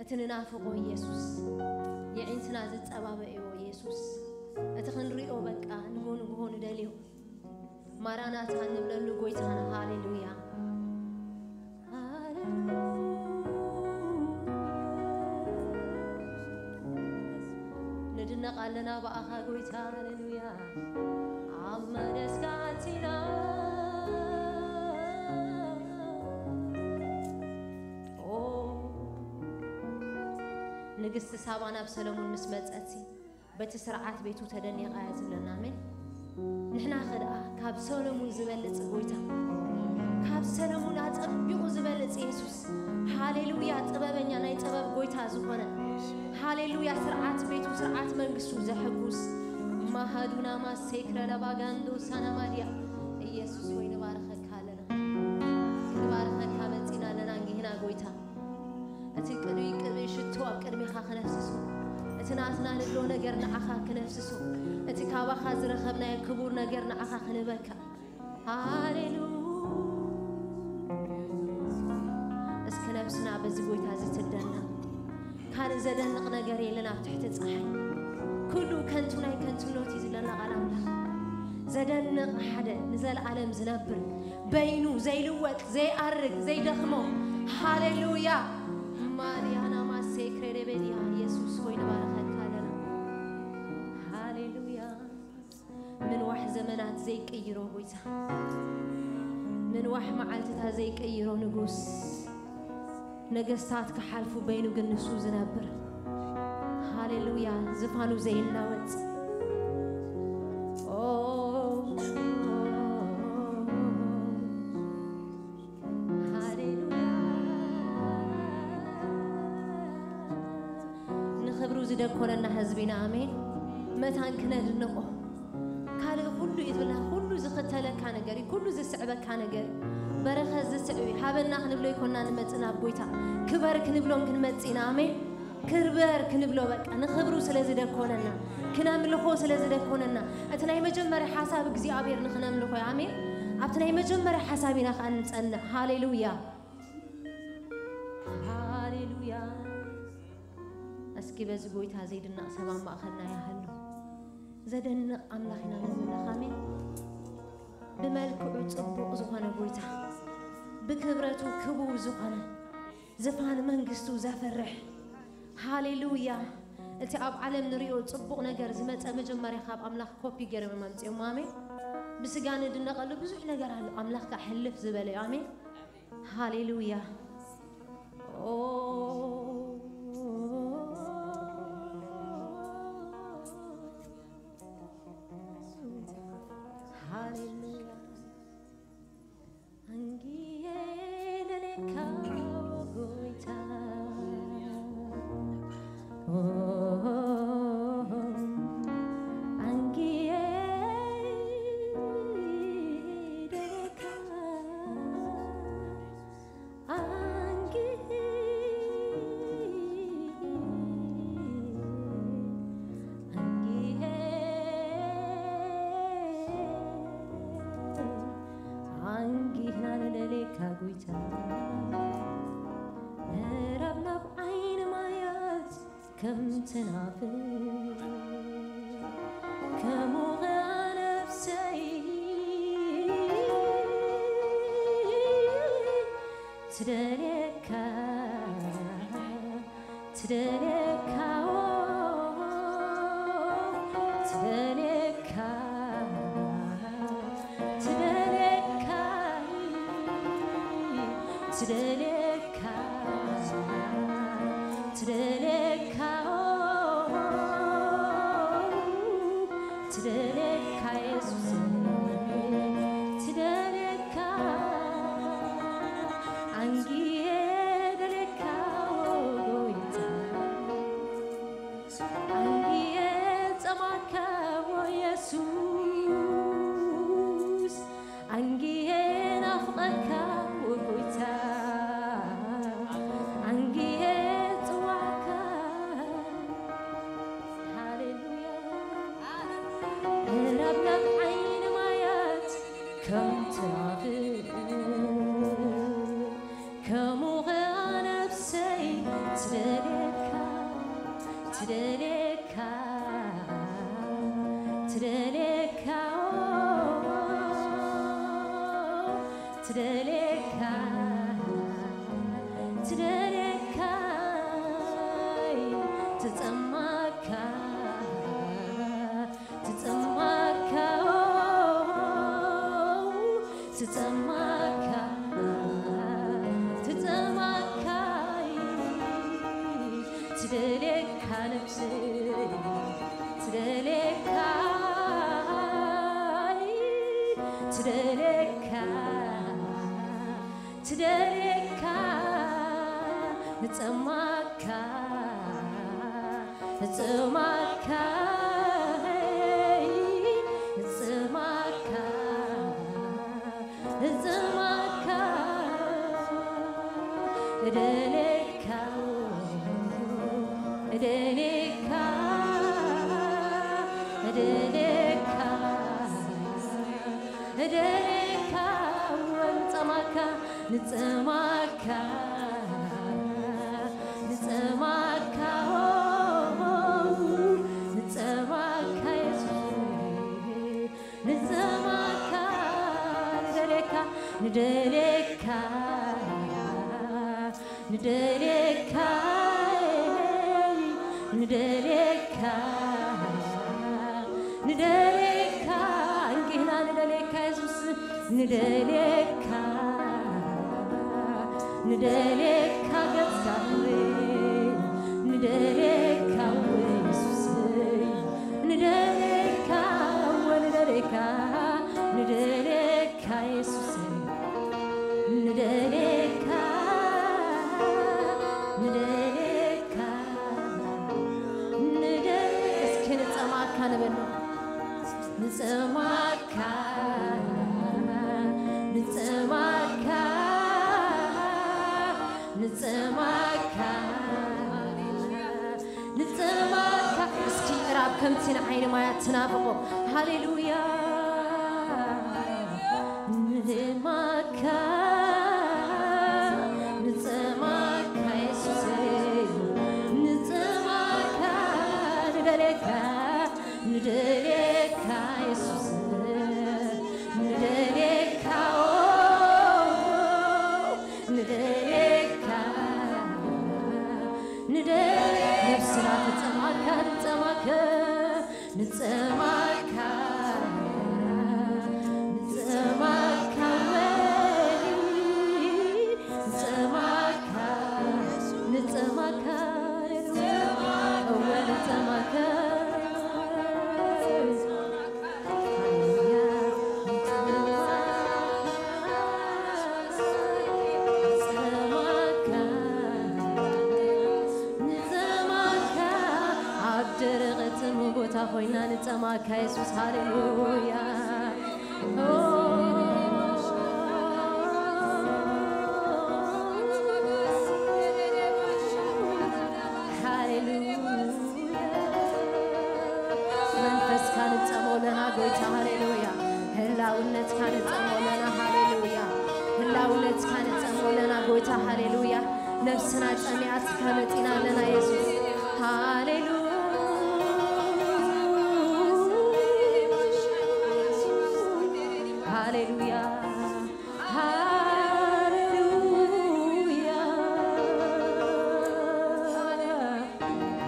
እቲ ንናፍቆ ኢየሱስ፣ የዒንትና ዝጸባበዮ ኢየሱስ፣ እቲ ክንሪኦ በቃ ንጎ ንግሆ ንደልዮ ማራናታ ንብለሉ ጎይታና። ሃሌሉያ፣ ሃሌሉያ። ንድነቕ ኣለና ብኣኻ ጎይታ። ሃሌሉያ፣ ኣብ መደስካ ኣቲና። ኦ፣ ንግስቲ ሳባ ናብ ሰሎሙን ምስ መጸቲ በቲ ስርዓት ቤቱ ተደኒቓ እያ ዝብለና። ኣሜን። ንሕና ኸ ደኣ ካብ ሰሎሙን ዝበልጽ ጎይታ፣ ካብ ሰሎሙን ኣጸቢቑ ዝበልጽ የሱስ። ሃሌሉያ። ጥበበኛ፣ ናይ ጥበብ ጎይታ ዝኾነ፣ ሃሌሉያ፣ ስርዓት ቤቱ፣ ስርዓት መንግስቱ ዘሐጉስ። ማሃዱና ማሴክረ ለባጋንዶ ሳናማድያ። ኢየሱስ ወይ ንባርኸካ ኣለና፣ ንባርኸካ መጺና ኣለና። እንጊህና ጎይታ፣ እቲ ቅዱይ ቅዱይ ሽቶ ኣብ ቅድሜኻ ክነፍስሶ፣ እቲ ናትና ንብሎ ነገር ንዓኻ ክነፍስሶ፣ እቲ ካባኻ ዝረኸብናዮ ክቡር ነገር ንዓኻ ክንበካ። ሃሌሉያ። እስኪ ነፍስና በዚ ጎይታ እዚ ትደነቕ። ካልእ ዘደንቕ ነገር የለን ኣብ ትሕቲ ጸሓይ። ኩሉ ከንቱ ናይ ከንቱነት እዩ ዝብለና ቃል ኣምላኽ። ዘደንቕ ሓደ ንዘለኣለም ዝነብር፣ በይኑ ዘይልወጥ፣ ዘይኣርግ፣ ዘይደኽሞ። ሃሌሉያ። ማርያና ማሴ ክሬደቤድያ። ኢየሱስ ሆይ ንባርኸካ ኣለና። ሃሌሉያ። ምንዋሕ ዘመናት ዘይቅይሮ ጎይታ፣ ምንዋሕ መዓልትታት ዘይቅይሮ ንጉስ፣ ነገስታት ክሓልፉ በይኑ ግን ንሱ ዝነብር። ሃሌሉያ። ዝፋኑ ዘይናወጽ። ኦ፣ ሃሌሉያ። ንኽብሩ ዝደኮነና ህዝቢና፣ ኣሜን። መታን ክነድንቆ። ካልእ ኩሉ እዩ ዝብልና፣ ኩሉ ዝኽተለካ ነገር እዩ፣ ኩሉ ዝስዕበካ ነገር እዩ። በረኸት ዝስዕብ እዩ። ሃበና ክንብሎ ይኮና ንመጽእ ናብ ጎይታ። ክበር ክንብሎም ክንመጽእ ኢና፣ ኣሜን። ክበር ክንብሎ በቃ፣ ንኽብሩ ስለ ዝደኮነና፣ ክነምልኾ ስለ ዝደኮነና፣ እቲ ናይ መጀመርያ ሓሳብ እግዚኣብሔር ንኽነምልኾ እዩ፣ ኣሜን። ኣብቲ ናይ መጀመርያ ሓሳብ ኢና ከኣ ንጸንዕ። ሃሌሉያ። ሃሌሉያ። እስኪ በዚ ጎይታ ዘይድነቕ ሰብ ኣብ ማእኸልና ይሃሉ። ዘደንቕ ኣምላኽ ኢና ነምልኽ፣ ኣሜን። ብመልክዑ ጽቡቕ ዝኾነ ጎይታ፣ ብክብረቱ ክቡር ዝኾነ፣ ዝፋን መንግስቱ ዘፍርሕ። ሃሌሉያ። እቲ ኣብ ዓለም ንሪኦ ጽቡቕ ነገር ዝመጸ መጀመርያ ካብ ኣምላኽ ኮፒ ገይሮም እዮም ኣምጺኦሞ፣ ኣሜን። ብስጋ ንድነቐሉ ብዙሕ ነገር ኣሎ፣ ኣምላኽ ከኣ ሕልፍ ዝበለ እዩ፣ ኣሜን። ሃሌሉያ። ኦ፣ ሃሌሉያ። ኣንጊየ ደሌካ ጎይታ፣ ኦ፣ ኣንጊየ ደሌካ፣ ኣንጊየ፣ ኣንጊየ፣ ኣንጊህና ንደሌካ ጎይታ፣ ምዕራብ ናብ ዓይኒ ማያት ከም ትናፍር፣ ከሙኸ ነፍሰይ ትደሌካ፣ ትደሌካ፣ ትደሌካ፣ ትደሌካ፣ ትደሌካ፣ ትደሌካ፣ ትደሌካ የሱስ፣ ትደሌካ፣ ኣንጊየ ደሌካ ጎይታ፣ ኣንጊየ ጸማካ የሱስ፣ ኣንጊየ ናፍቐካ ጎይታ፣ ኣንጊየ ጽዋዕካ ትደልየካ ነፍሰይ፣ ትደልየካ፣ ትደልየካ፣ ትደልየካ፣ ንጸማካ፣ ንጸማካ፣ ንጸማካ፣ ንጸማካ፣ እደልየካ፣ እደልየካ፣ እደልየካ፣ እደልየካ፣ ንጸማካ፣ ንጸማካ፣ ንጸማካ፣ ንጸማካ የሱስ። ንጸማካ፣ ንደልየካ፣ ንደልየካ፣ ንደልየካ፣ ንደልየካ፣ ንደልየካ፣ ኣንቂህና ንደልየካ የሱስ፣ ንደልየካ፣ ንደልየካ ገጽካ ንደልየካ የሱስ። ንደልየካ እወ ንደልየካ፣ ንደልየካ የሱስ፣ ንደልየካ፣ ንደልየካ፣ ንደልየካ። እስኪ ንጸማካ ንበሎ። ንጸማካ፣ ንጸማካ፣ ንጸማካ፣ ንጸማካ። እስኪ ራብ ከምቲ ንዓይኒ ማያት ትናፍቆ። ሃሌሉያ። ንጸማካ፣ ንጸማካ የሱሰይ፣ ንጸማካ፣ ንደልየካ፣ ንደልየካ የሱስ፣ ንደልየካ፣ ኦ፣ ንደልየካ፣ ንደል-፣ ነብስና ትጸማካ፣ ትጸማካ፣ ንጸማካ፣ ንጸማካ፣ ወይ፣ ንጸማካ፣ ንጸማካ፣ እወ፣ ንጸማካ። ንጸማካ፣ ንጸማካ፣ ኣብ ደረቕ ጽምው ቦታ ኮይና ንጸማካ የሱስ፣ ሃሌሉያ። ኦ፣ ሃሌሉያ። መንፈስካ ንጸሞ ለና ጎይታ፣ ሃሌሉያ። ህላውነትካ ንጸሞ ለና፣ ሃሌሉያ። ህላውነትካ ንጸሞ ለና ጎይታ፣ ሃሌሉያ። ነፍስና ጸሚኣትካ መጺና ኣለና የሱስ፣ ሃሌሉያ። ሃሌሉያ፣ ሃሌሉያ፣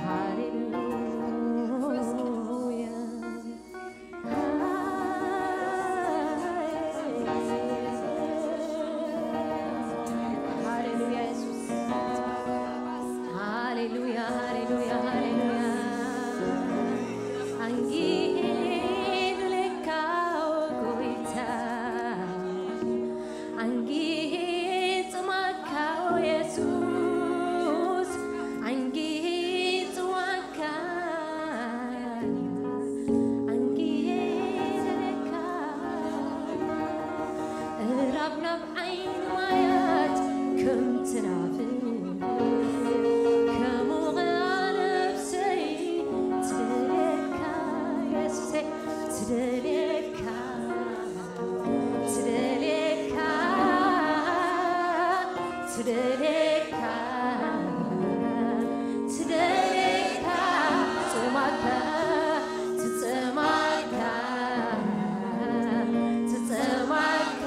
ሃሌሉያ። ሃሌሉያ የሱስ። ሃሌሉያ፣ ሃሌሉያ፣ ሃሌሉያ። ኣንጊሄ ድሌካ ጎይታ፣ ኣንጊሄ ጽማካ የሱስ፣ ኣንጊሄ ጽዋካ፣ ኣንጊሄ ደለካ፣ እራብ ናብ ዓይኒ ማያት ከም ትናፍቅ፣ ከሙቐ ነፍሰይ ትደልየካ የሱሰይ፣ ትደልየካ፣ ትደልየካ፣ ትደልየካ፣ ትደልየካ፣ ትጸማካ፣ ትጸማካ፣ ትጸማካ፣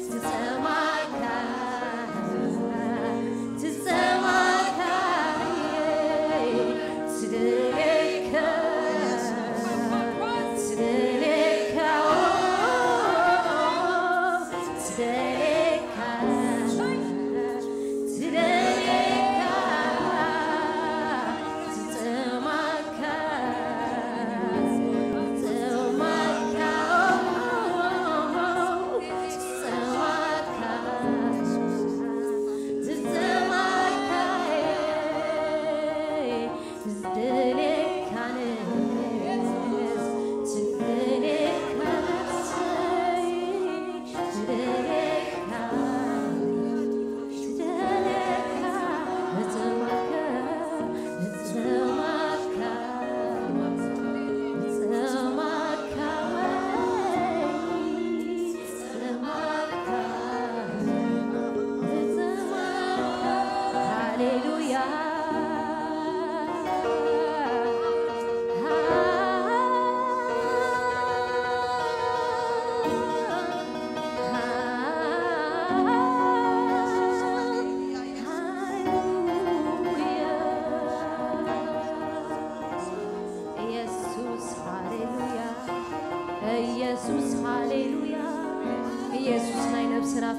ትጸማካ፣ ትጸማካ፣ ትደልየካ፣ ትደልየካ፣ ትደልየካ፣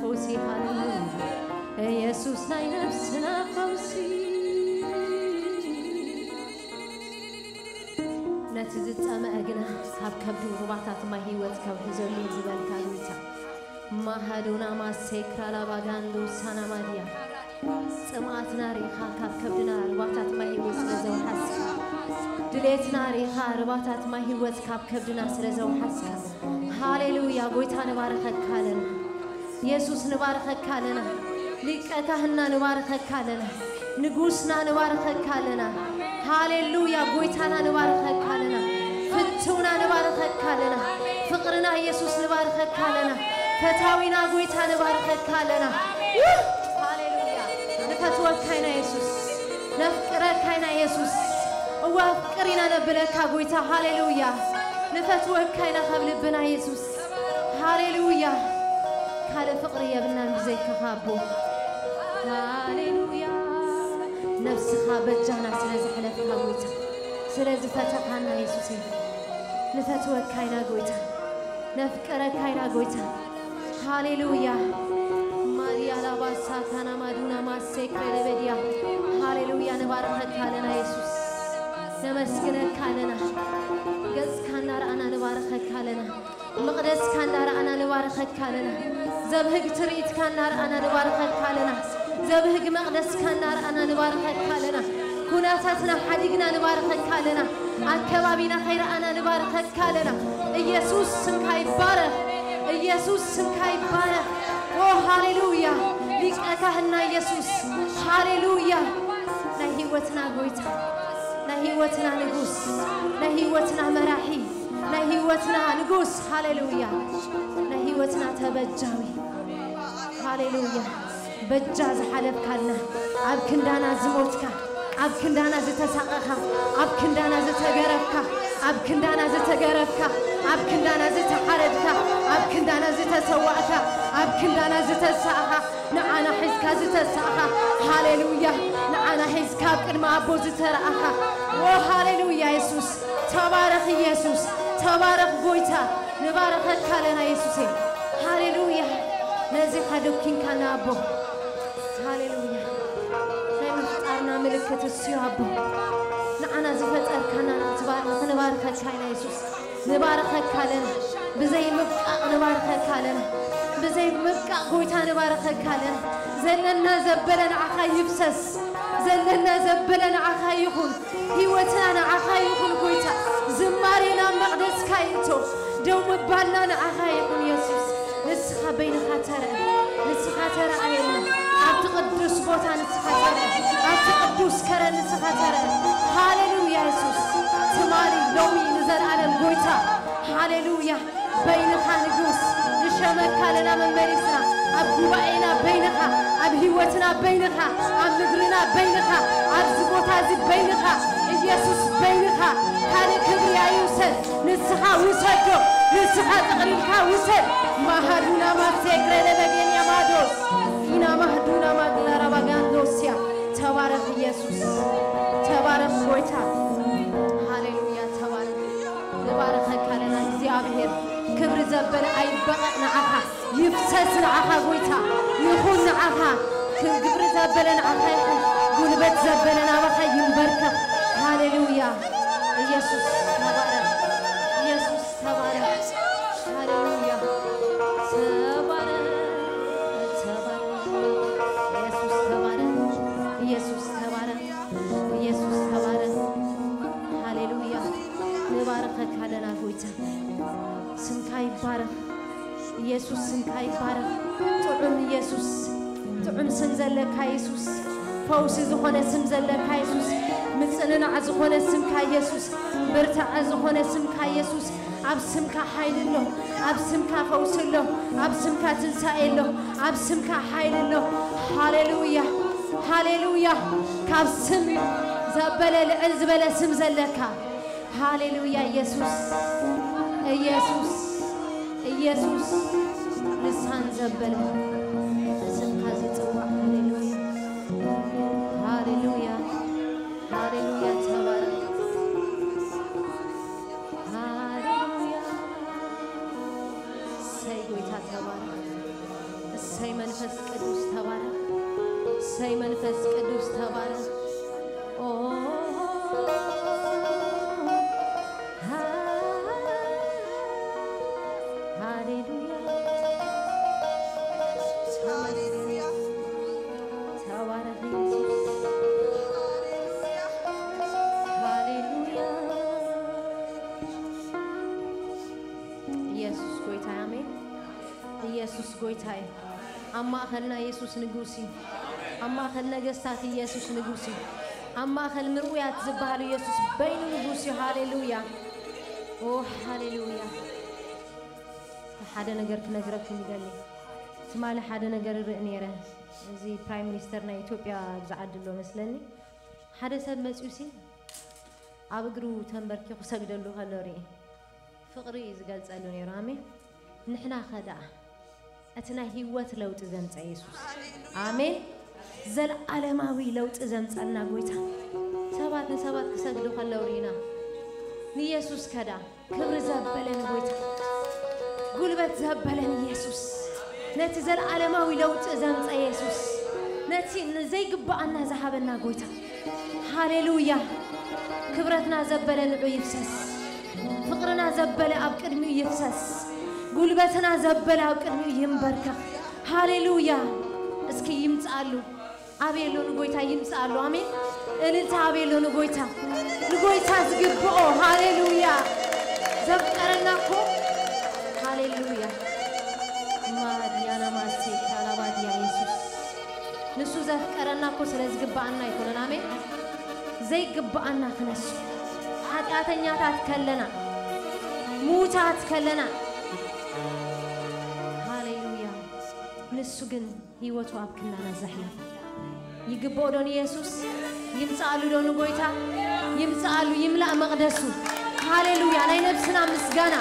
ፈውሲ፣ ሃሌሉያ። ኢየሱስ ናይ ነፍስና ፈውሲ። ነቲ ዝጸመአ ግና ካብ ከብዱ ሩባታት ማይ ህይወት ከውሕዘሉ ዝበልካ ጎይታ። ማሃዶና ማሴክራ ላባጋንዶ ሳናማድያ። ጽምኣትና ርኢኻ ካብ ከብድና ሩባታት ማይ ህይወት ስለ ዘውሓዝካ። ድሌትና ርኢኻ ሩባታት ማይ ህይወት ካብ ከብድና ስለ ዘውሓዝካ። ሃሌሉያ፣ ጎይታ ንባርኸካ ኣለና። የሱስ ንባርኸካ ኣለና። ሊቀ ካህንና ንባርኸካ ኣለና። ንጉስና ንባርኸካ ኣለና። ሃሌሉያ፣ ጎይታና ንባርኸካ ኣለና። ፍትውና ንባርኸካ ኣለና። ፍቕርና የሱስ ንባርኸካ ኣለና። ፈታዊና ጎይታ ንባርኸካ ኣለና። ሃሌሉያ፣ ንፈትወካ ኢና የሱስ። ነፍቅረካ ኢና የሱስ። እወ ኣፍቅር ኢና ነብለካ ጎይታ። ሃሌሉያ፣ ንፈትወካ ኢና ካብ ልብና የሱስ። ሃሌሉያ፣ ካልእ ፍቕሪ የብልናን ብዘይካኻ ኣቦ። ሃሌሉያ፣ ነብስኻ በጃና ስለ ዘሕለፍካ ጎይታ፣ ስለ ዝፈተኻና የሱስ፣ ንፈትወካ ኢና ጎይታ፣ ነፍቅረካ ኢና ጎይታ። ሃሌሉያ፣ ማሪያ ላባሳ ካና ማዱና ማሴክሬ ለበዲያ። ሃሌሉያ፣ ንባርኸካ ኣለና የሱስ፣ ነመስግነካ ኣለና። ገጽካ እናረኣና ንባርኸካ ኣለና። መቕደስካ እንዳረኣና ንባርኸካ ኣለና። ዘብህግ ትርኢትካ እንዳረኣና ንባርኸካ ኣለና። ዘብህግ መቕደስካ እንዳረኣና ንባርኸካ ኣለና። ኩነታትና ሓዲግና ንባርኸካ ኣለና። ኣከባቢና ከይረኣና ንባርኸካ ኣለና። ኢየሱስ ስምካ ይባረኽ። ኢየሱስ ስምካ ይባረኽ። ኦ ሃሌሉያ። ሊቀ ካህንና ኢየሱስ። ሃሌሉያ። ናይ ህይወትና ጎይታ፣ ናይ ህይወትና ንጉስ፣ ናይ ህይወትና መራሒ፣ ናይ ህይወትና ንጉስ። ሃሌሉያ። ናይ ህይወትና ተበጃዊ። ሃሌሉያ። በጃ ዝሓለፍካልና፣ ኣብ ክንዳና ዝሞትካ፣ ኣብ ክንዳና ዝተሳቐኻ፣ ኣብ ክንዳና ዝተገረፍካ፣ ኣብ ክንዳና ዝተገረፍካ፣ ኣብ ክንዳና ዝተሓረድካ፣ ኣብ ክንዳና ዝተሰዋእካ፣ ኣብ ክንዳና ዝተሳእኻ፣ ንዓና ሒዝካ ዝተሳእኻ። ሃሌሉያ። ንዓና ሒዝካ ኣብ ቅድሚ ኣቦ ዝተረኣኻ። ኦ ሃሌሉያ የሱስ። ተባረኽ ኢየሱስ። ተባረኽ ጎይታ። ንባረኸካ ኣለና የሱሴ። ሃሌሉያ። ነዚ ሓደኪንካና ኣቦ። ሃሌሉያ። ናይ ምፍጣርና ምልክት እሱ እዩ ኣቦ። ንዓና ዝፈጠርካና ንክትባር-፣ ንክንባርከካ ኢና የሱስ። ንባረኸካ ኣለና። ብዘይ ምብቃቕ ንባረኸካ ኣለና። ብዘይ ምብቃቕ ጎይታ ንባረኸካ ኣለና። ዘለና ዘበለ ንዓኻ ይፍሰስ። ዘለና ዘበለ ንዓኻ ይኹን። ህይወትና ንዓኻ ይኹን ጎይታ። ዝማሬና መቕደስካ ይእቶ። ደው ምባልና ንዓኻ ይኹን የሱስ። ንስኻ በይንኻ ተረእ። ንስኻ ተረኣየና። ኣብቲ ቅዱስ ቦታ ንስኻ ተረእ። ኣብቲ ቅዱስ ከረን ንስኻ ተረእ። ሃሌሉያ የሱስ። ትማሊ፣ ሎሚ፣ ንዘለኣለም ጎይታ። ሃሌሉያ። በይንኻ ንጉስ። ንሸመካ ኣለና መመሊስና። ኣብ ጉባኤና በይንኻ፣ ኣብ ህይወትና በይንኻ፣ ኣብ ምድርና በይንኻ፣ ኣብዚ ቦታ እዚ በይንኻ። ኢየሱስ በይንኻ። ካልእ ክብሪ ኣይውሰድ። ንስኻ ውሰዶ። ንስኻ ጥቕሊልካ ውሰድ። ማሃዱና ማሴግሬ ለበጌን ያማዶስ። ኢና ማህዱና ማግላራ ባጋንዶስያ። ተባረኽ ኢየሱስ። ተባረኽ ጎይታ። ሃሌሉያ ተባረኽ። ንባረኸካ ኣለና እግዚኣብሔር። ክብሪ ዘበለ ኣይበቐዕ ንዓኻ። ይፍሰስ ንዓኻ ጎይታ። ይኹን ንዓኻ። ክብሪ ዘበለ ንዓኻ ይኹን። ጉልበት ዘበለ ናባኻ ይንበርከኽ። ሃሌሉያ። ኢየሱስ ተባረኽ። ኢየሱስ ተባረኽ። ሃሌሉያ። ተባረኽ። ተባረኽ። ኢየሱስ ተባረኽ። ኢየሱስ ተባረኽ። ኢየሱስ ተባረኽ። ሃሌሉያ። ንባርኸካ ኣለና ጎይታ። ስምካ ይባረኽ። ኢየሱስ ስምካ ይባረኽ። ጥዑም ኢየሱስ። ጥዑም ስም ዘለካ የሱስ። ፈውሲ ዝኾነ ስም ዘለካ የሱስ። ምጽንናዕ ዝኾነ ስምካ የሱስ። ብርታዐ ዝኾነ ስምካ የሱስ። ኣብ ስምካ ሓይሊ ኣሎ። ኣብ ስምካ ፈውሲ ኣሎ። ኣብ ስምካ ትንሳኤ ኣሎ። ኣብ ስምካ ሓይሊ ኣሎ። ሃሌሉያ። ሃሌሉያ። ካብ ስም ዘበለ ልዕል ዝበለ ስም ዘለካ። ሃሌሉያ። ኢየሱስ፣ ኢየሱስ፣ ኢየሱስ። ልሳን ዘበለ ስምካ ዝጽዋዕ። ሃሌሉያ። ሃሌሉያ። ሃሌሉያ። ተባረኽ። ሃሌሉያ። እሰይ ጎይታ ተባረኽ። እሰይ መንፈስ ቅዱስ ተባረክ። ሰይ መንፈስ ቅዱስ ተባረክ። ኦ፣ ሃ-፣ ሃሌሉያ። ሃሌሉያ። ተባረክ ኢየሱስ። ሃሌሉያ። ሃሌሉያ። ኢየሱስ ጎይታ፣ ኣሜን። ኢየሱስ ጎይታ እዩ። ኣብ ማእኸልና ኢየሱስ ንጉስ እዩ። ኣብ ማእኸል ነገስታት ኢየሱስ ንጉስ እዩ። ኣብ ማእኸል ምርኡያት ዝበሃሉ ኢየሱስ በይኑ ንጉስ እዩ። ሃሌሉያ። ኦ፣ ሃሌሉያ። ሓደ ነገር ክነግረኩም ይደሊ። ትማሊ ሓደ ነገር እርኢ ነይረ። እዚ ፕራይም ሚኒስተር ናይ ኢትዮጵያ ዝዓዲ ኣሎ መስለኒ። ሓደ ሰብ መጺኡ ሲ ኣብ እግሩ ተንበርኪኹ ሰግደሉ ከሎ ርኢ። ፍቕሪ እዩ ዝገልጸሉ ነይሩ። ኣሜን። ንሕና ኸ ደኣ እቲ ናይ ህይወት ለውጢ ዘምጸ የሱስ። ኣሜን። ዘልዓለማዊ ለውጢ ዘምጸልና ጎይታ። ሰባት ንሰባት ክሰግዱ ከለዉ ርኢና። ንየሱስ ከዳ ክብሪ ዘበለን ጎይታ። ጉልበት ዘበለን የሱስ። ነቲ ዘልዓለማዊ ለውጢ ዘምጸ የሱስ። ነቲ ንዘይግብኣና ዝሃበና ጎይታ። ሃሌሉያ። ክብረትና ዘበለ ንዑ ይፍሰስ። ፍቕርና ዘበለ ኣብ ቅድሚኡ ይፍሰስ። ጉልበትና ዘበለ ኣብ ቅድሚኡ ይንበርከኽ። ሃሌሉያ። እስኪ ይምጽኣሉ። ኣበይ ኣሎ ንጎይታ ይምጽኣሉ። ኣሜን። እልልታ ኣበይ ኣሎ ንጎይታ። ንጎይታ ዝግብኦ። ሃሌሉያ። ዘፍቀረና እኮ። ሃሌሉያ። ማድያና ማሴ ካላባድያ የሱስ። ንሱ ዘፍቀረና እኮ ስለ ዝግብኣና ኣይኮነን። ኣሜን። ዘይግብኣና ክነሱ። ሓጢኣተኛታት ከለና፣ ምዉታት ከለና። ሃሌሉያ። ንሱ ግን ህይወቱ ኣብ ክናና ዘሕለፈ። ይግብኦ ዶ ንየሱስ? ይምጽኣሉ ዶ ንጎይታ? ይምጽኣሉ፣ ይምላእ መቕደሱ። ሃሌሉያ። ናይ ነብስና ምስጋና፣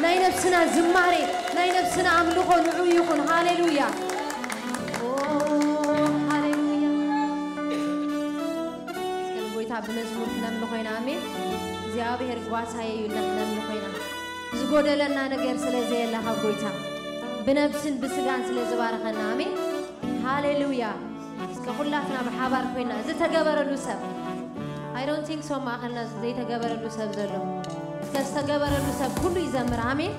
ናይ ነብስና ዝማሬ፣ ናይ ነብስና ኣምልኾ ንዑ ይኹን። ሃሌሉያ። ኦ፣ ሃሌሉያ። እስከ ንጎይታ ብመዝሙር ክነምልኾ ኢና። ኣሜን። እግዚኣብሔር ጓሳየ እዩ ኢልና ክነምልኾ ኢና። ዝጎደለና ነገር ስለ ዘየለ ካብ ጎይታ፣ ብነብስን ብስጋን ስለ ዝባረኸና። ኣሜን። ሃሌሉያ። እስከ ኩላትና ብሓባር ኮይና ዝተገበረሉ ሰብ፣ I don't think so፣ ማእኸልና ዘይተገበረሉ ሰብ ዘሎ። እስከ ዝተገበረሉ ሰብ ኩሉ ይዘምር። ኣሜን።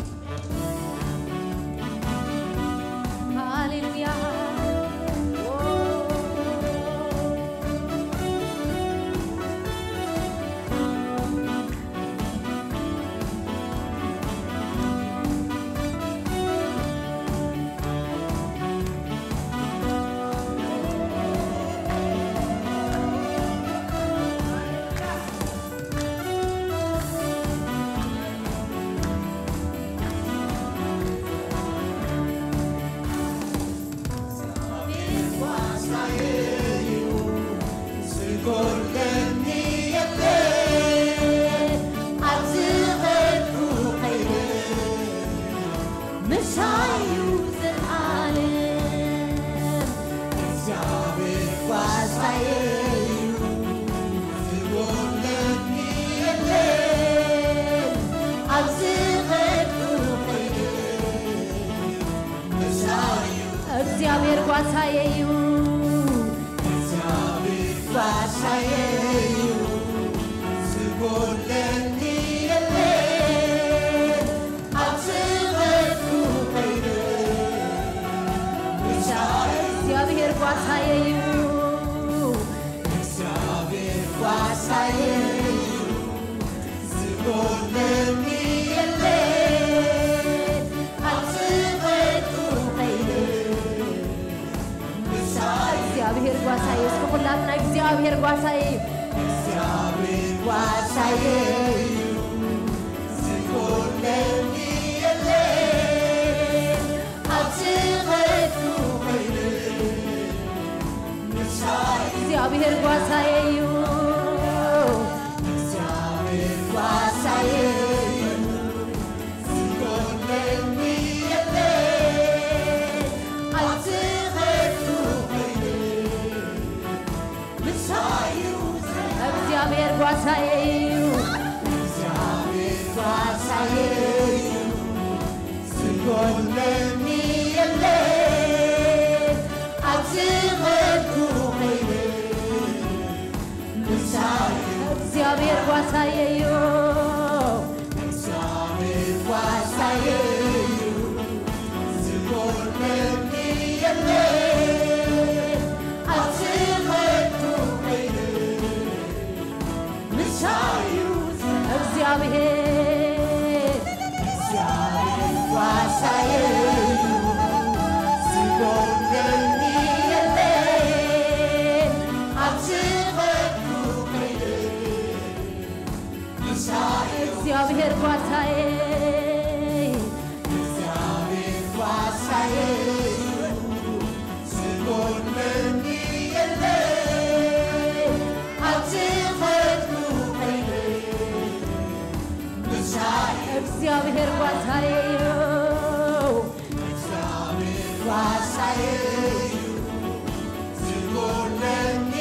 ሃሌሉያ። ዝጎድለኒ የለን፣ ኣብ ዝኸድኩ ከይደ ምሳዩ ዘልዓለም። እግዚኣብሔር ጓሳየ እዩ፣ ዝጎድለኒ የለን፣ ኣብ ዝኸድኩ ከይደ ምሳዩ። እግዚኣብሔር ጓሳየ እዩ። እግዚኣብሔር ጓሳየ እዩ፣ ዝጎድለኒ የለን፣ ኣብ ዝኸድኩ ከይደ ምሳዩ። እግዚኣብሔር ጓሳየ እዩ። እግዚኣብሔር ጓሳየ እዩ፣ ዝጎድለኒ የለን፣ ኣብ ዝኸድኩ ከይደ ምሳዩ። እግዚኣብሔር ጓሳየ፣ እስኪ ኩላትና እግዚኣብሔር ጓሳየ እዩ። እግዚኣብሔር ጓሳየ እዩ፣ ዝጎድለኒ የለን፣ ኣብ ዝኸድኩ ከይደ ምሳዩ። እግዚኣብሔር ጓሳየ እዩ። እግዚኣብሔር ጓሳየ እዩ፣ ዝጎድለኒ የለን፣ ኣብ ዝኸድኩ ከይደ ምሳዩ። እግዚኣብሔር ጓሳየ እዩ። እግዚኣብሔር ጓሳየ እዩ፣ ዝጎድለኒ የለን፣ ጓሳየዩ፣ እግዚኣብሔር ጓሳየዩ፣ ዝጎድለኒ የለን። ኣብ ዝኸድኩ ከይደ ምሳዩ እግዚኣብሔር፣ እግዚኣብሔር ጓሳየዩ፣ ዝጎድለኒ የለን። ኣብ ዝኸድኩ ከይደ ምሳዩ እግዚኣብሔር ጓሳየ፣ እግዚኣብሔር ጓሳየዩ፣ ዝጎድለኒ የለን። ኣብ ዝኸድኩ ከይደ ምሳዩ እግዚኣብሔር ጓሳየዩ፣ እግዚኣብሔር ጓሳየዩ፣ ዝጎድለኒ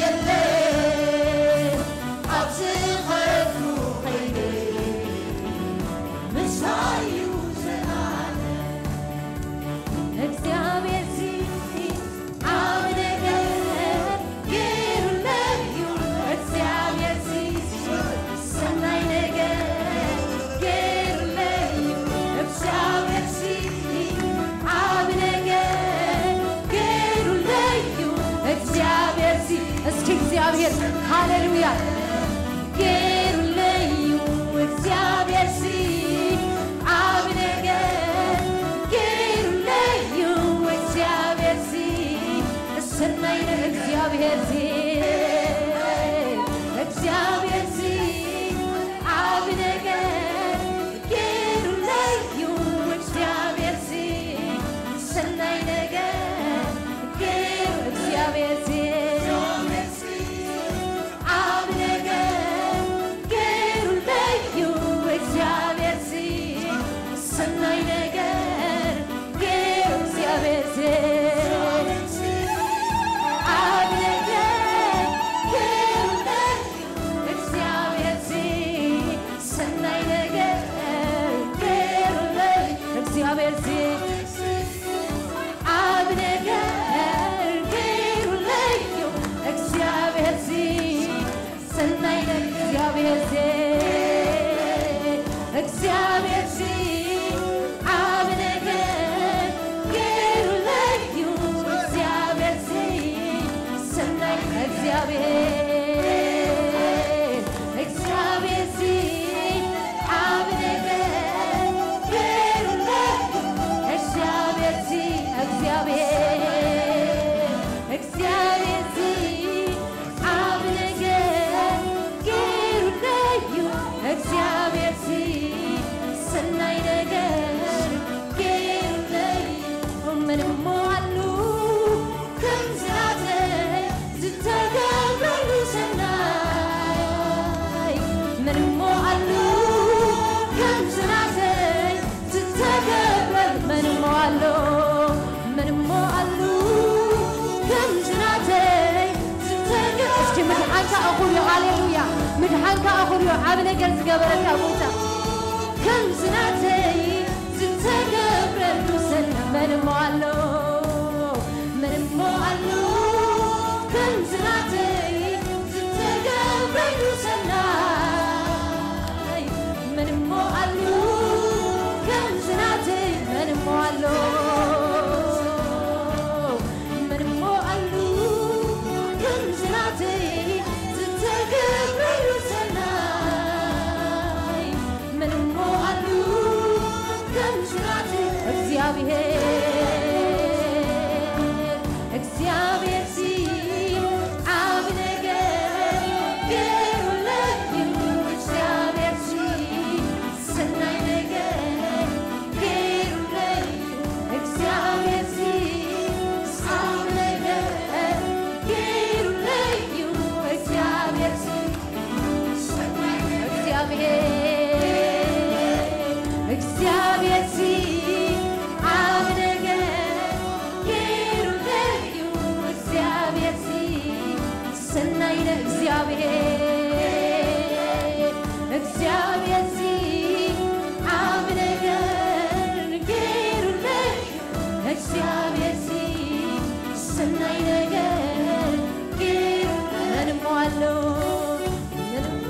የለን። ኣብ ዝኸድኩ ከይደ ምሳዩ ዘላለም። እግዚኣብሔርሲ ዓቢ ነገር ገይሩለይ እዩ። እግዚኣብሔርሲ ሰናይ ነገር ገይሩለይ እዩ። እግዚኣብሔርሲ ዓቢ ነገር ገይሩለይ እዩ። እግዚኣብሔርሲ፣ እስኪ እግዚኣብሔር፣ ሃሌሉያ፣ ገይሩለይ እዩ። እግዚኣብሔርሲ ዓቢ ነገር ገይሩለይ እዩ። እግዚኣብሔርሲ ሰናይ ነገር፣ እግዚኣብሔርሲ፣ እግዚኣብሔርሲ ዓቢ ነገር ገይሩለይ እዩ። እግዚኣብሔርሲ ሰናይ ነገር ገይሩ፣ እግዚኣብሔርሲ ዓቢ ነገር ገይሩለይ እዩ። እግዚኣብሔርሲ ሰናይ ነገር ገይሩ፣ እግዚኣብሔርሲ ዓቢ ነገር ገይሩለይ እዩ። እግዚኣብሔርሲ ሰናይ ነገር ገይሩለይ፣ እግዚኣብሔርሲ ዓቢ ነገር ገይሩለይ እዩ። እግዚኣብሔርሲ ሰናይ ነገር፣ እግዚኣብሔርሲ፣ እግዚኣብሔርሲ ዓቢ ነገር ገይሩለይ እዩ። እግዚኣብሔርሲ ሰናይ፣ እግዚኣብሔር፣ እግዚኣብሔርሲ ዓቢ ነገር ገይሩለይ እዩ። እግዚኣብሔርሲ፣ እግዚኣብሔር፣ እግዚኣብሔርሲ ዓቢ ነገር ገይሩለይ እዩ። እግዚኣብሔርሲ ሰናይ ነገር ገይሩለይ እዩ። መን እሞ ኣሎ ከምዚ ናተይ ዝተገብረሉ ሰናይ? መን እሞ ኣሎ ከምዚ ናተይ ዝተገብረሉ? መን እሞ ኣሎ፣ መን እሞ ኣሎ ከምዚ ናተይ ዝተገብረ? እስኪ ምድሓንካ እኹል እዩ። ሃሌሉያ። ምድሓንካ እኹል እዩ። ዓቢ ነገር ዝገበረልካ ጎይታ። ከምዚ ናተይ ዝተገብረሉ ሰናይ መን እሞ ኣሎ? መን እሞ ኣሎ ከምዚ ናተይ ዝተገብረሉ ሰናይ? መን እሞ ኣሎ ከምዚ ናተይ? መን እሞ ኣሎ? መን እሞ ኣሎ ከምዚ ናተይ ዝተገብረሉ ሰናይ? መን እሞ ኣሎ ከምዚ ናተይ? እግዚኣብሔር፣ እግዚኣብሔርሲ ዓቢ ነገር ገይሩለይ እዩ። እግዚኣብሔርሲ ሰናይ ነገር ገይሩለይ እዩ። እግዚኣብሔርሲ ዓቢ ነገር ገይሩለይ እዩ። እግዚኣብሔርሲ እግዚኣብሔር፣ እግዚኣብሔርሲ ዓቢ ነገር ገይሩለይ እዩ። እግዚኣብሔርሲ ሰናይ ነ-፣ እግዚኣብሔር፣ እግዚኣብሔርሲ ዓቢ ነገር ገይሩለይ እዩ። እግዚኣብሔርሲ ሰናይ ነገር ገይሩ መን እሞ ኣሎ? መን እሞ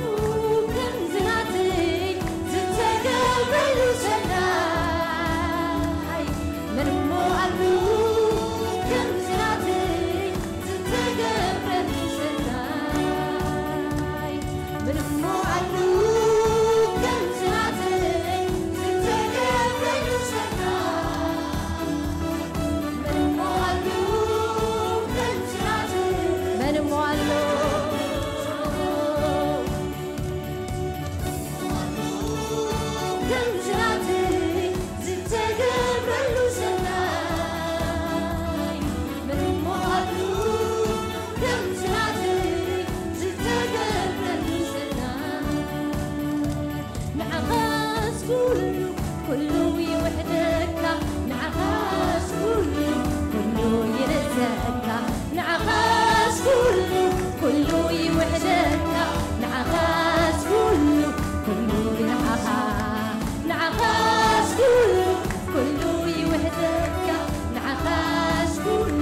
ንዓኻስ ኩሉ ኩሉ ይውሕደካ። ንዓኻስ ኩሉ ኩሉ ንዓኻ ንዓኻስ ኩሉ ኩሉ ይውሕደካ። ንዓኻስ ኩሉ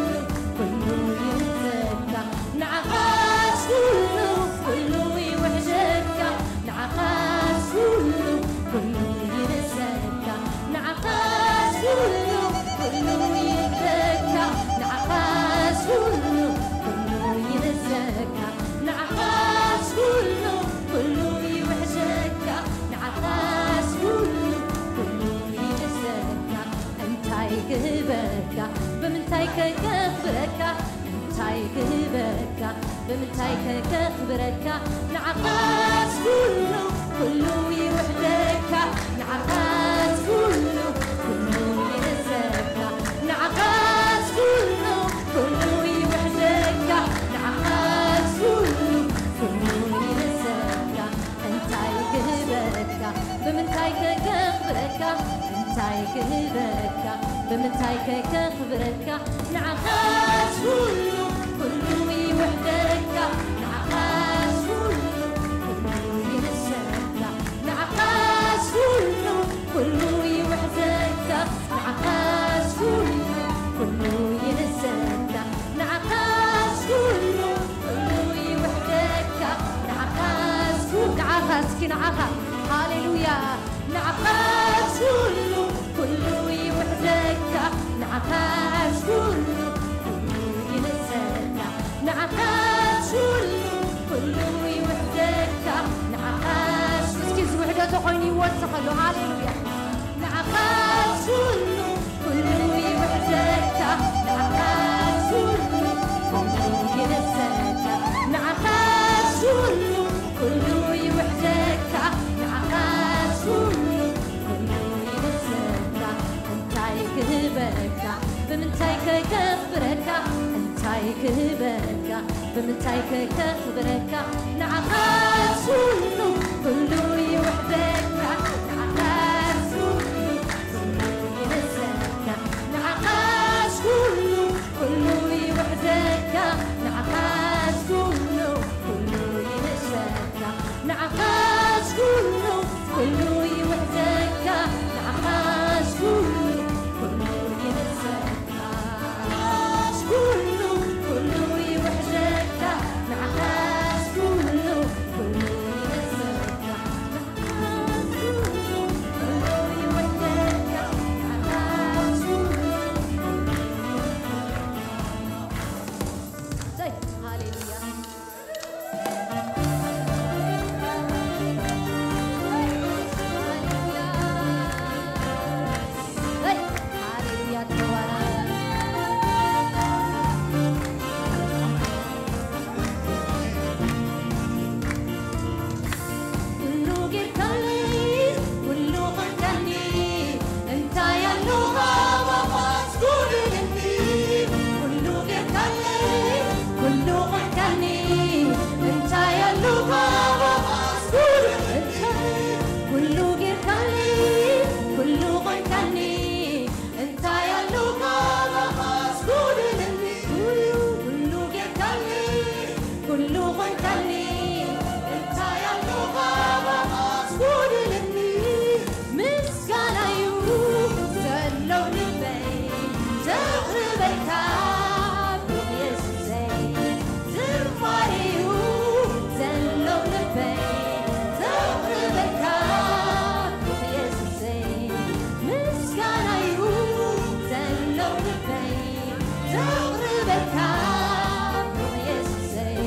ኩሉ ይውሕደካ። ንዓኻስ ኩሉ ኩሉ ይውሕደካ። ንዓኻስ ኩሉ ኩሉ ይንእሰካ። ንዓኻስ ኩሉ ኩሉ ይብለካ። ንዓኻስ ኩሉ ኩሉ ይንእሰካ። ንዓኻስ ኩሉ ኩሉ ይውሕደካ። ንዓኻስ ኩሉ ኩሉ ይንእሰካ። እንታይ ክህበካ? ብምንታይ ከ ከኽብረካ? እንታይ ክህበካ? ብምንታይ ከ ከኽብረካ? ንዓኻስ ኩሉ ኩሉ ይውሕደካ። ንዓኻስ ኩሉ ኩሉ ይንእሰካ። ንዓኻስ ኩሉ ኩሉ ይውሕደካ። ንዓኻስ ኩሉ ኩሉ ይንእሰካ። እንታይ ክህበካ? ብምንታይ ከ ከኽብረካ? እንታይ ክህበካ? ብምንታይ ከ ከኽብረካ? ንዓኻስ ኩሉ ኩሉ ይውሕደካ። ንዓኻስ ኩሉ ኩሉ ይንእሰካ። ንዓኻስ ኩሉ ኩሉ ይውሕደካ። ንዓኻስ ኩሉ ኩሉ ይንእሰካ። ንዓኻስ ኩሉ ኩሉ ይውሕደካ። ንዓኻስ ኩሉ ንዓኻ እስኪ ንዓኻ ሃሌሉያ። ንዓኻስ ኩሉ ኩሉ ይውሕደካ። ንዓኻስ ኩሉ ኩሉ ይንእሰካ። ንዓኻስ ኩሉ ኩሉ ይውሕደካ። ንዓኻስ እስኪ ዝውሕደቶ ኮይኑ ይወስኸሉ። ሃሌሉያ። ንዓኻስ ኩሉ ኩሉ ይውሕደካ። ንዓኻስ ኩሉ ኩሉ ይንእሰካ። ንዓኻስ ኩሉ ኩሉ ይውሕደካ። ንዓኻስ ኩሉ ኩሉ ይንእሰካ። እንታይ ክህበካ? ብምንታይ ከ ከኽብረካ? እንታይ ክህበካ? ብምንታይ ከ ከኽብረካ? ንዓኻስ ኩሉ ኩሉ ይውሕደካ። ንዓኻስ ኩሉ ኩሉ ይንእሰካ። ንዓኻስ ኩሉ ኩሉ ይውሕደካ። ንዓኻስ ኩሉ ኩሉ ይንእሰካ። ንዓኻስ ኩሉ ኩሉ ይውሕደካ። ንዓኻስ ኩሉ ኩሉ ይንእሰካ። ንዓኻስ ኩሉ ኩሉ ይውሕደካ። ንዓኻስ ኩሉ ኩሉ ይንእሰካ። ንዓኻስ ኩሉ ኩሉ ይውሕደካ። ንዓኻስ ኩሉ ኩሉ ይንእሰካ። ሃሌሉያ። ኩሉ ጌርካለይ፣ ኩሉ ኾንካኒ፣ እንታይ ኣሎ ካባኻስ ጎዲሉኒ? ኩሉ ጌርካለይ፣ ኩሉ ኾንካኒ፣ እንታይ ኣሎ ካባኻስ ጎዲሉኒ? ኩሉ ጌርካለይ፣ ኩሉ ኾንካኒ፣ እንታይ ኣሎ ካባኻስ ጎዲሉኒ? ኩሉ፣ ኩሉ ጌርካለይ፣ ኩሉ ኾንካኒ፣ እንታይ ኣሎ ካባኻስ ጎዲሉኒ? ምስጋናዩ ዘሎ ልበይ ዘቕርበልካ ብሩኽ የሱሰይ። ዝማሬዩ ዘሎ ልበይ ዘቕርበልካ ብሩኽ የሱሰይ። ምስጋናዩ ዘሎ ልበይ ዘቕርበልካ ብሩኽ የሱሰይ።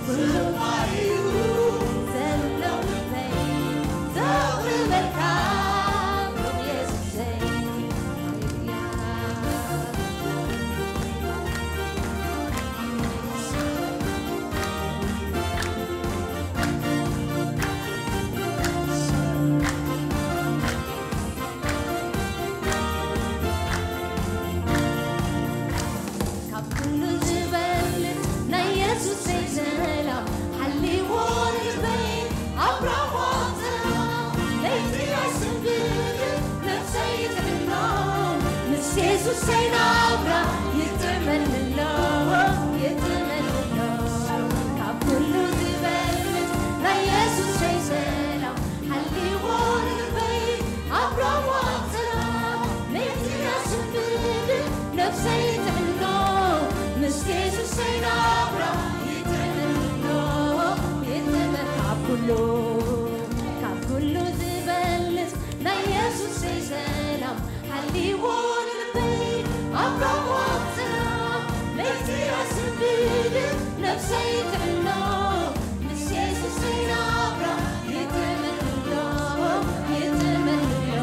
ዝማሬዩ ዘሎ ልበይ ዘቕርበልካ ብሩኽ የሱሰይ። ሃሌሉያ። ካብ ኩሉ ዝበልጽ ናይ የሱሰይ ሰላም ሓሊዎ ልበይ ኣብ ራማ ጸላም። ለይቲ ኣይስንብድን ነፍሰይ ትሕሎ፣ ምስ የሱሰይ ናብራ ይጥዕመኒ ኣሎ። ሰይጥዕኖ ምስ የሱስ ናብራ ይጥመልሎ፣ ይጥመልሎ።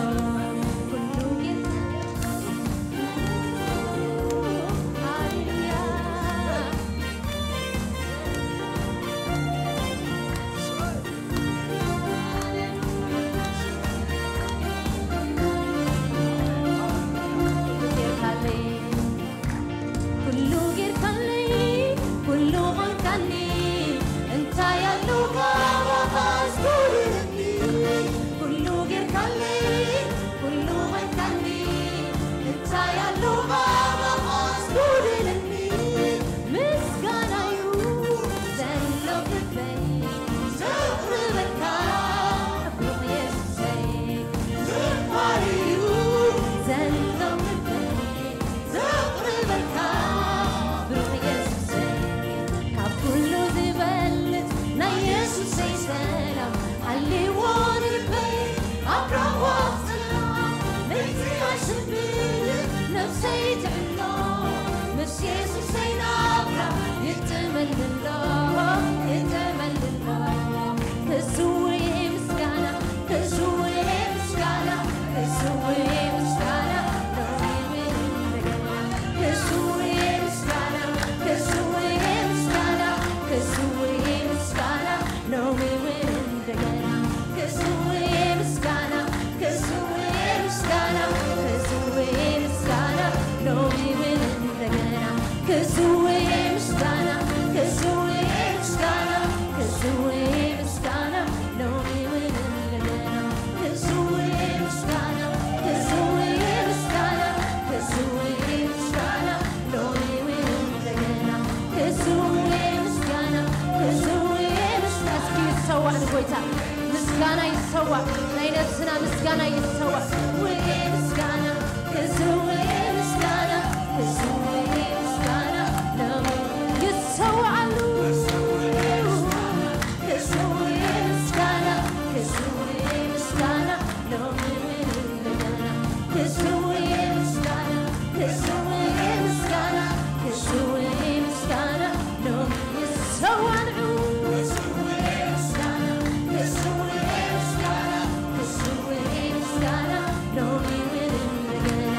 ኩሉ ጌርካ፣ ሃሌሉያ። ኩሉ ጌርካለይ፣ ኩሉ ጌርካለይ፣ ኩሉ ኾንካኒ፣ እንታይ ኣሎ ካባኻ ዝጎድለኒ? ኩሉ ጌርካለይ፣ ኩሉ ኾንካኒ፣ እንታይ ኣሎ ካባኻ ዝጎድለኒ? ምስጋናዩ ዘሎ ልበይ ዘቕርበልካ ብሩኽ የሱሰይ። ዝማሬዩ ዘሎ ልበይ ዘቕርበልካ ብሩኽ የሱሰይ። ካብ ኩሉ ዝበልጽ ናይ የሱሰይ ሰላም ሃልዎ ንልበይ ኣብ ራህዋ ጽላም። ለይቲ ኣይስንብድ ነፍሰይ ትዕኖ ምስ የሱሰይ ናብራ ይጥመልሎ፣ ይጥመልሎ። ክስውእ ምስጋና፣ ክስውእ ምስጋና፣ ክስውእ ምስጋና፣ ክስውእ ምስጋና፣ ክስውእ ምስጋና፣ ክስውእ ምስጋና፣ ሎሚ እውን እንደገና ክስውእ ምስጋና፣ ክስውእ ምስጋና፣ ክስውእ ምስጋና፣ ሎሚ እውን እንደገና ክስውእ ምስጋና፣ ክስውእ ምስጋና፣ ክስውእ ምስጋና፣ ሎሚ እውን እንደገና ክስውእ ምስጋና፣ ክስውእ ምስጋና፣ ክስውእ ምስጋና፣ ሎሚ እውን እንደገና ክስውእ ምስጋና፣ ክስውእ ምስጋና። እስኪ ይሰዋዕ ንጎይታ፣ ምስጋና ይሰዋዕ፣ ናይ ነብስና ምስጋና ይሰዋዕ። ክስውእ ምስጋና፣ ክስውእ ምስጋና፣ ክስውእ ምስጋና፣ ሎሚ ይሰዋዓሉ። ክስውእ ምስጋና፣ ክስውእ ምስጋና፣ ሎሚ እውን እንደገና ክስውእ ምስጋና፣ ክስውእ ምስጋና፣ ክስውእ ምስጋና፣ ሎሚ ይሰዋዕ ንዑ። ክስውእ ምስጋና፣ ክስውእ ምስጋና፣ ክስውእ ምስጋና፣ ሎሚ እውን እንደገና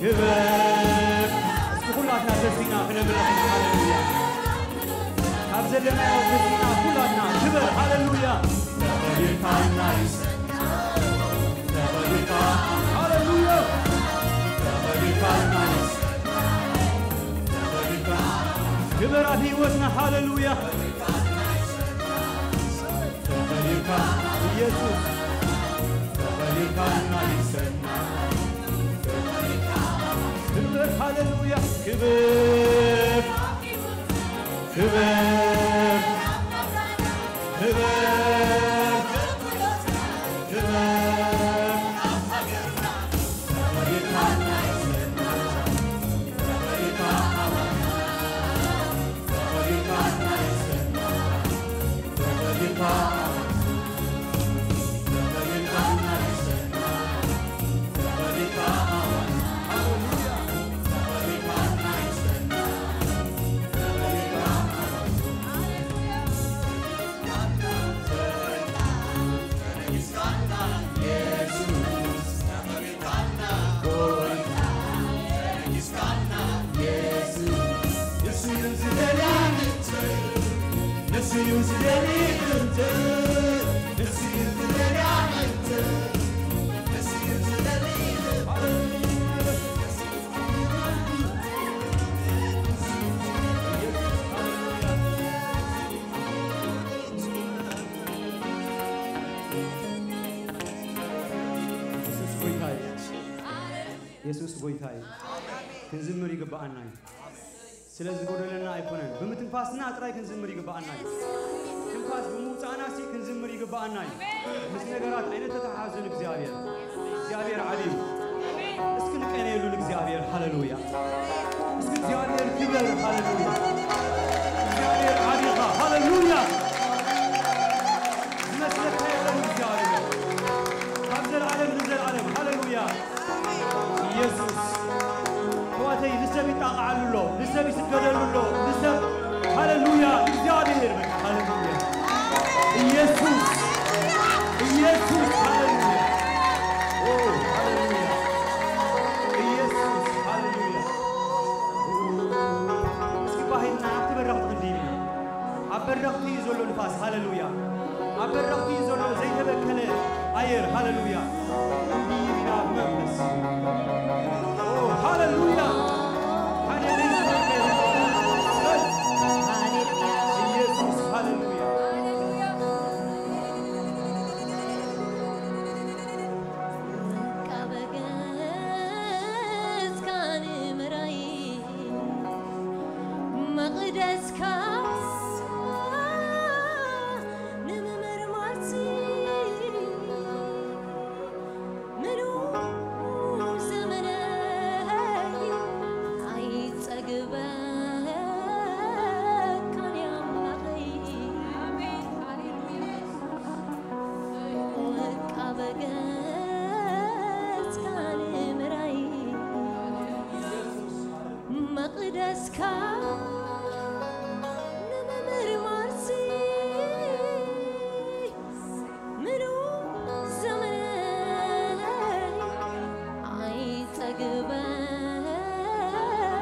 ክብር። እስኪ ኩላትና ተሲና ክነምልኽ ኢና። ሃሌሉያ። ካብ ዘለናዮ ተሲና ኩላትና ክብር። ሃሌሉያ። ሃሌሉያ። ክብር ኣብ ህይወትና። ሃሌሉያ። ኢየሱስ። ክብር፣ ሃሌሉያ። ክብር፣ ክብር፣ ክብር፣ ክብር። የሱስ ጎይታ እዩ። የሱስ ጎይታ እዩ። ክንዝምር ይግብኣና እዩ። ስለ ዝጎደለና ኣይኮነን። ብምትንፋስና ጥራይ ክንዝምር ይግብኣና እዩ። ትንፋስ ብምውፃእና ሲ ክንዝምር ይግብኣና እዩ። ምስ ነገራት ኣይነተተሓሓዙ ንእግዚኣብሔር። እግዚኣብሔር ዓብዩ። እስኪ ንቀነየሉ ንእግዚኣብሔር። ሃሌሉያ። እስኪ እግዚኣብሔር ክበር። ሃሌሉያ። እግዚኣብሔር ዓቢኻ። ሃሌሉያ። ዝመስለካ የለን እግዚኣብሔር። ካብ ዘለዓለም ንዘለዓለም። ሃሌሉያ። ኢየሱስ። ኣሕዋተይ፣ ንሰብ ይጣቕዓሉ ኣሎ፣ ንሰብ ይስገደሉ ኣሎ፣ ንሰብ፣ ሃሌሉያ፣ እግዚኣብሔር በቃ፣ ሃሌሉያ። ኢየሱስ፣ ኢየሱስ፣ ሃሌሉያ። ኦ፣ ሃሌሉያ። ኢየሱስ፣ ሃሌሉያ። እስኪ ባሂልና ኣብቲ በራኽ ክንድይብ ኢና። ኣብ በረኽቲ እዩ ዘሎ ንፋስ። ሃሌሉያ። ኣብ በረኽቲ እዩ ዘሎ ዘይተበከለ ኣየር። ሃሌሉያ። ክንድይብ ኢና ብመንፈስ። ኦ፣ ሃሌሉያ። ሃሌሉያ። ኢየሱስ፣ ሃሌሉያ። ውቃበ ገጽካ ንምርኣይ፣ መቕደስካ ንምምርማርሲ፣ ምሉእ ዘመነይ ኣይጸግበካን ኣምላኸይ። ውቃበ ገጽካ ንምርኣይ፣ መቕደስካ ንምምርማርሲ፣ ምሉእ ዘመነይ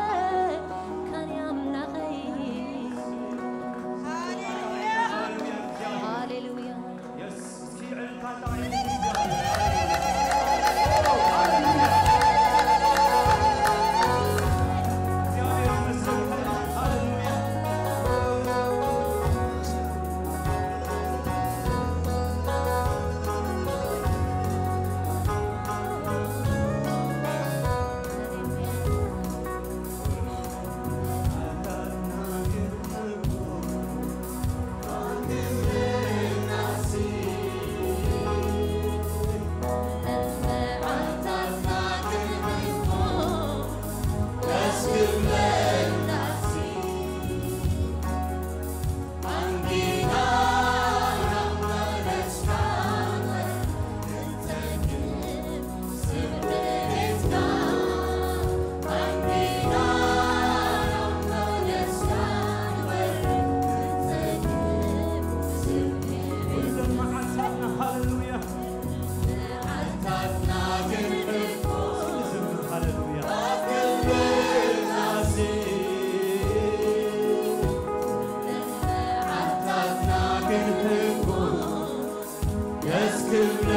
ኣይጸግበካን ኣምላኸይ። ሃሌሉያ። የስ፣ እስኪ ዕልልታ ጣዕም። Yes.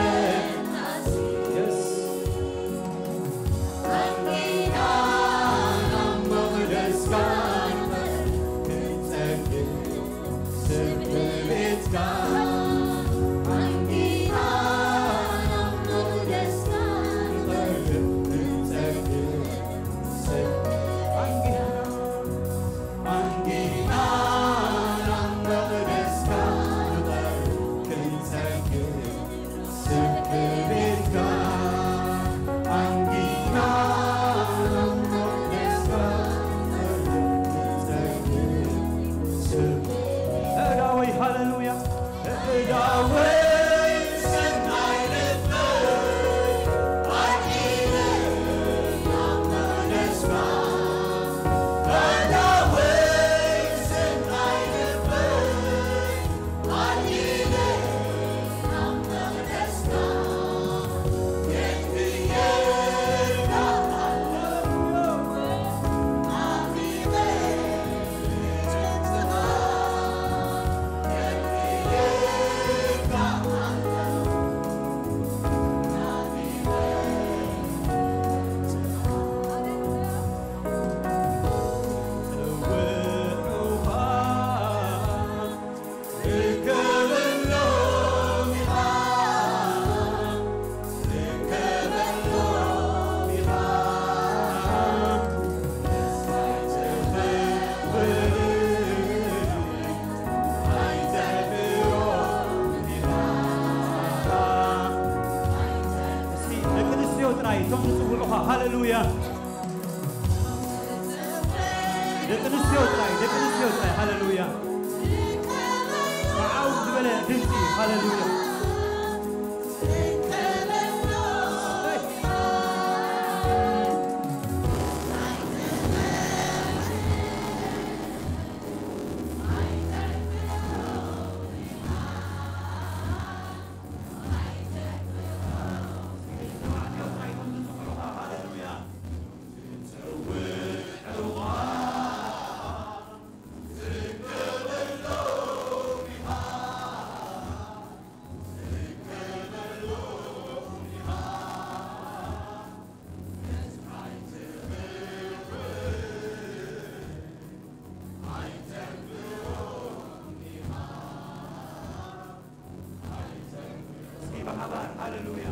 እስኪ ደቂ ኣንስትዮ ጥራይ እቶም ዝፅውዑኻ። ሃሌሉያ። ደቂ ኣንስትዮ ጥራይ፣ ደቂ ኣንስትዮ ጥራይ። ሃሌሉያ። ብዓው ዝበለ ድምፂ። ሃሌሉያ። እስኪ ብሓባር ሃሌሉያ።